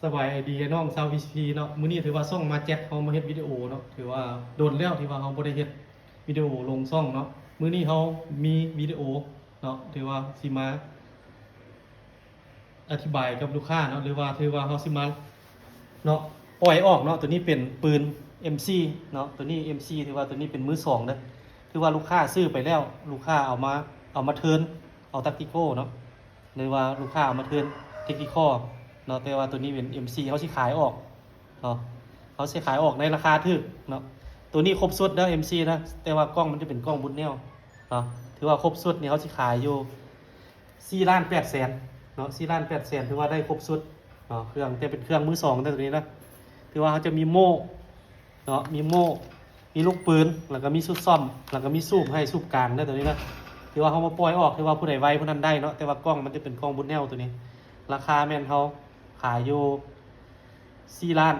ສະບາຍດີອ້າຍນ້ອງຊາວ ວີຊີ ເນາະ. ມື້ນີ້ຖືວ່າຊ່ອງມາແຈັກເຮົາມາເຮັດວິດີໂອເນາະ, ຖືວ່າດົນແລ້ວທີ່ວ່າເຮົາບໍ່ໄດ້ເຮັດວິດີໂອລົງຊ່ອງເນາະ. ມື້ນີ້ເຮົາມີວິດີໂອເນາະ, ຖືວ່າຊິມາອະທິບາຍກັບລູກຄ້າເນາະ ຫຼືວ່າຖືວ່າເຮົາຊິມາເນາະ ປ່ອຍອອກເນາະ. ໂຕນີ້ເປັນປືນ ເອັມຊີ ເນາະ, ໂຕນີ້ ເອັມຊີ ຖືວ່າໂຕນີ້ເປັນມືສອງເດີ, ຖືວ່າລູກຄ້າຊື້ໄປແລ້ວ ລູກຄ້າເອົາມາ ເອົາມາເທີນ ເອົາແທັກຕິຄໍເນາະ ຫຼືວ່າລູກຄ້າເອົາມາເທີນເທັກນິຄໍເນາະ, ແຕ່ວ່າໂຕນີ້ເປັນ ເອັມຊີ ເຮົາຊິຂາຍອອກເນາະ, ເຮົາຊິຂາຍອອກໃນລາຄາຖືກເນາະ. ໂຕນີ້ຄົບຊຸດເດີ ເອັມຊີ ນະ, ແຕ່ວ່າກ້ອງມັນຈະເປັນກ້ອງບຸດແນວເນາະ, ຖືວ່າຄົບຊຸດນີ້ເຮົາຊິຂາຍຢູ່ສີ່ລ້ານແປດແສນເນາະ, ສີ່ລ້ານແປດແສນ ຖືວ່າໄດ້ຄົບຊຸດເນາະ, ເຄື່ອງ ແຕ່ເປັນເຄື່ອງມືສອງເດີໂຕນີ້ນະ. ຖືວ່າເຮົາຈະມີໂມ່ ເນາະ, ມີໂມ່ ມີລູກປືນ ແລ້ວກໍມີຊຸດຊ້ອມ ແລ້ວກໍມີສູບໃຫ້ສູບກາງເດີໂຕນີ້ນະ. ຖືວ່າເຮົາມາປ່ອຍອອກ ຖືວ່າຜູ້ໃດໄວຜູ້ນັ້ນໄດ້ເນາະ, ແຕ່ວ່າກ້ອງມັນຈະເປັນກ້ອງບຸດແນວໂຕນີ້. ລາຄາແມ່ນເຮົາຂາຍຢູ່ສີ່ລ້ານ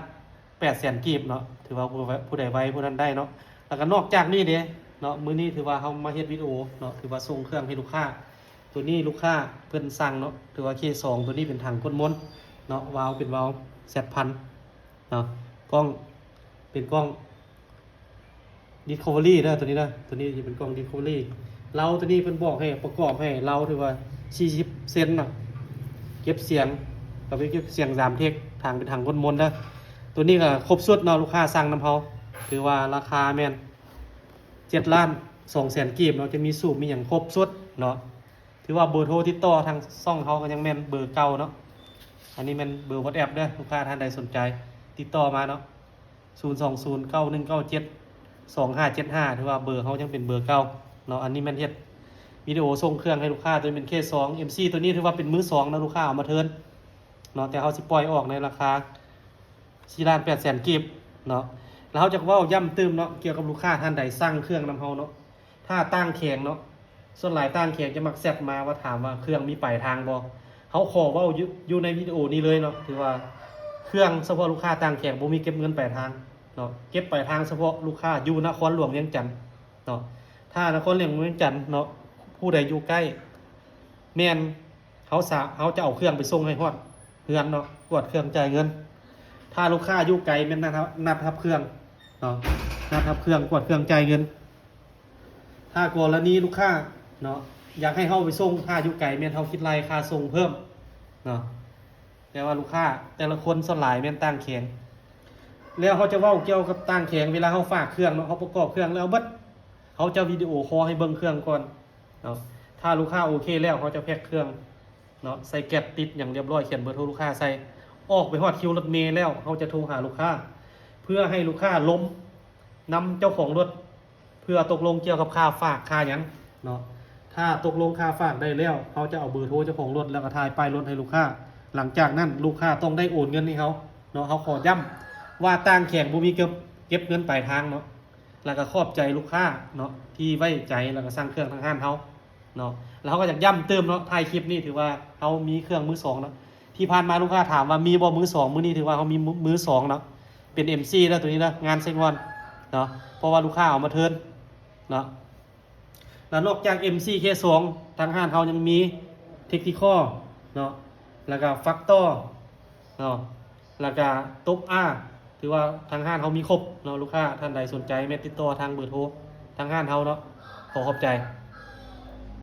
ແປດແສນກີບເນາະ, ຖືວ່າຜູ້ໃດໄວຜູ້ນັ້ນໄດ້ເນາະ. ແລ້ວກໍນອກຈາກນີ້ເດ້ເນາະ, ມື້ນີ້ຖືວ່າເຮົາມາເຮັດວິດີໂອເນາະ, ຖືວ່າສົ່ງເຄື່ອງໃຫ້ລູກຄ້າ. ໂຕນີ້ລູກຄ້າເພິ່ນສັ່ງເນາະ, ຖືວ່າ ເຄສອງ ໂຕນີ້ເປັນຖັງກົດມົນເນາະ, ວາວເປັນວາວ ແຊັດພັນ ເນາະ, ກ້ອງເປັນກ້ອງ Discovery ເດີ ໂຕນີ້ເດີ, ໂຕນີ້ຈະເປັນກ້ອງ Discovery. ເລົາໂຕນີ້ເພິ່ນບອກໃຫ້ປະກອບໃຫ້ເລົາ ຖືວ່າສີ່ສິບເຊັນເນາະ, ເກັບສຽງ ກໍເປັນເກັບສຽງສາມເທັກ, ຖັງເປັນຖັງກົດມົນເດີ. ໂຕນີ້ກໍຄົບຊຸດເນາະ, ລູກຄ້າສັ່ງນຳເຮົາ ຖືວ່າລາຄາແມ່ນເຈັດລ້ານສອງແສນກີບເນາະ, ຈະມີສູບມີຫຍັງຄົບຊຸດເນາະ. ຖືວ່າເບີໂທຕິດຕໍ່ທາງຊ່ອງເຮົາກໍຍັງແມ່ນເບີເກົ່າເນາະ, ອັນນີ້ແມ່ນເບີ WhatsApp ເດີ, ລູກຄ້າທ່ານໃດສົນໃຈຕິດຕໍ່ມາເນາະ, ສູນສອງສູນ ເກົ້າໜຶ່ງເກົ້າເຈັດ ສອງຫ້າເຈັດຫ້າ ຖືວ່າເບີເຮົາຍັງເປັນເບີເກົ່າເນາະ. ອັນນີ້ແມ່ນເຮັດວິດີໂອສົ່ງເຄື່ອງໃຫ້ລູກຄ້າ, ໂຕນີ້ເປັນ ເຄສອງ ເອັມຊີ ໂຕນີ້ຖືວ່າເປັນມືສອງເນາະ, ລູກຄ້າເອົາມາເທີນເນາະ, ແຕ່ເຮົາຊິປ່ອຍອອກໃນລາຄາສີ່ລ້ານແປດແສນກີບເນາະ. ແລ້ວເຮົາຈະເວົ້າຢ້ຳຕື່ມເນາະ, ກ່ຽວກັບລູກຄ້າທ່ານໃດສັ່ງເຄື່ອງນຳເຮົາເນາະ, ຖ້າຕ່າງແຂວງເນາະ, ສ່ວນຫຼາຍຕ່າງແຂວງຈະມັກແຊັດມາວ່າ ຖາມວ່າເຄື່ອງມີປາຍທາງບໍ່. ເຮົາຂໍເວົ້າຢູ່ ຢູ່ໃນວິດີໂອນີ້ເລີຍເນາະ, ຖືວ່າເຄື່ອງສະເພາະລູກຄ້າຕ່າງແຂວງ ບໍ່ມີເກັບເງິນປາຍທາງເນາະ, ເກັບປາຍທາງສະເພາະລູກຄ້າຢູ່ນະຄອນຫຼວງວຽງຈັນເນາະ. ຖ້ານະຄອນຫຼວງວຽງຈັນເນາະ, ຜູ້ໃດຢູ່ໃກ້ ແມ່ນ ເຮົາສາ ເຮົາຈະເອົາເຄື່ອງໄປສົ່ງໃຫ້ຮອດເຮືອນເນາະ, ກວດເຄື່ອງ ຈ່າຍເງິນ. ຖ້າລູກຄ້າຢູ່ໄກ ແມ່ນນັດຮັບ ນັດຮັບເຄື່ອງເນາະ, ນັດຮັບເຄື່ອງ ກວດເຄື່ອງ ຈ່າຍເງິນ. ຖ້າກໍລະນີລູກຄ້າເນາະ ຢາກໃຫ້ເຮົາໄປສົ່ງ ຖ້າຢູ່ໄກແມ່ນເຮົາຄິດໄລ່ຄ່າສົ່ງເພີ່ມເນາະ. ແຕ່ວ່າລູກຄ້າແຕ່ລະຄົນສ່ວນຫຼາຍແມ່ນຕ່າງແຂວງ, ແລ້ວເຮົາຈະເວົ້າກ່ຽວກັບຕ່າງແຂວງ ເວລາເຮົາຝາກເຄື່ອງເນາະ, ເຮົາປະກອບເຄື່ອງແລ້ວເບິດ, ເຮົາຈະວິດີໂອຄໍໃຫ້ເບິ່ງເຄື່ອງກ່ອນເນາະ. ຖ້າລູກຄ້າໂອເຄແລ້ວ ເຮົາຈະແພັກເຄື່ອງເນາະ, ໃສ່ແກັບຕິດຫຍັງລຽບຮ້ອຍ, ຂຽນເບີໂທລູກຄ້າໃສ່, ອອກໄປຮອດຄິວລົດເມແລ້ວ ເຮົາຈະໂທຫາລູກຄ້າ ເພື່ອໃຫ້ລູກຄ້າລົມນຳເຈົ້າຂອງລົດ ເພື່ອຕົກລົງກ່ຽວກັບຄ່າຝາກຄ່າຫຍັງເນາະ. ຖ້າຕົກລົງຄ່າຝາກໄດ້ແລ້ວ ເຮົາຈະເອົາເບີໂທເຈົ້າຂອງລົດ ແລ້ວກໍຖ່າຍປ້າຍລົດໃຫ້ລູກຄ້າ. ຫຼັງຈາກນັ້ນລູກຄ້າຕ້ອງໄດ້ໂອນເງິນໃຫ້ເຮົາເນາະ. ເຮົາຂໍຢ້ຳວ່າຕ່າງແຂວງບໍ່ມີເກັບ ເກັບເງິນປາຍທາງເນາະ, ແລ້ວກໍຂອບໃຈລູກຄ້າເນາະ ທີ່ໄວ້ໃຈ ແລ້ວກໍສັ່ງເຄື່ອງທາງຮ້ານເຮົາເນາະ. ແລ້ວເຮົາກໍຢາກຢ້ຳຕື່ມເນາະ, ທ້າຍຄລິບນີ້ຖືວ່າເຮົາມີເຄື່ອງມືສອງເນາະ. ທີ່ຜ່ານມາລູກຄ້າຖາມວ່າມີບໍ່ມືສອງ, ມື້ນີ້ຖືວ່າເຮົາມີມື ມືສອງເນາະ, ເປັນ ເອັມຊີ ເດີ ໂຕນີ້ເດີ, ງານໃສ່ງ່ອນເນາະ, ເພາະວ່າລູກຄ້າເອົາມາເທີນເນາະ. ແລ້ວນອກຈາກ ເອັມຊີ ເຄສອງ ທາງຮ້ານເຮົາຍັງມີ Technical ເນາະ, ແລ້ວກະ Factor ເນາະ, ແລ້ວກະ Top R ຖືວ່າທາງຮ້ານເຮົາມີຄົບເນາະ. ລູກຄ້າທ່ານໃດສົນໃຈແມ່ນຕິດຕໍ່ທາງເບີໂທທາງຮ້ານເຮົາເນາະ. ຂໍຂອບໃຈ.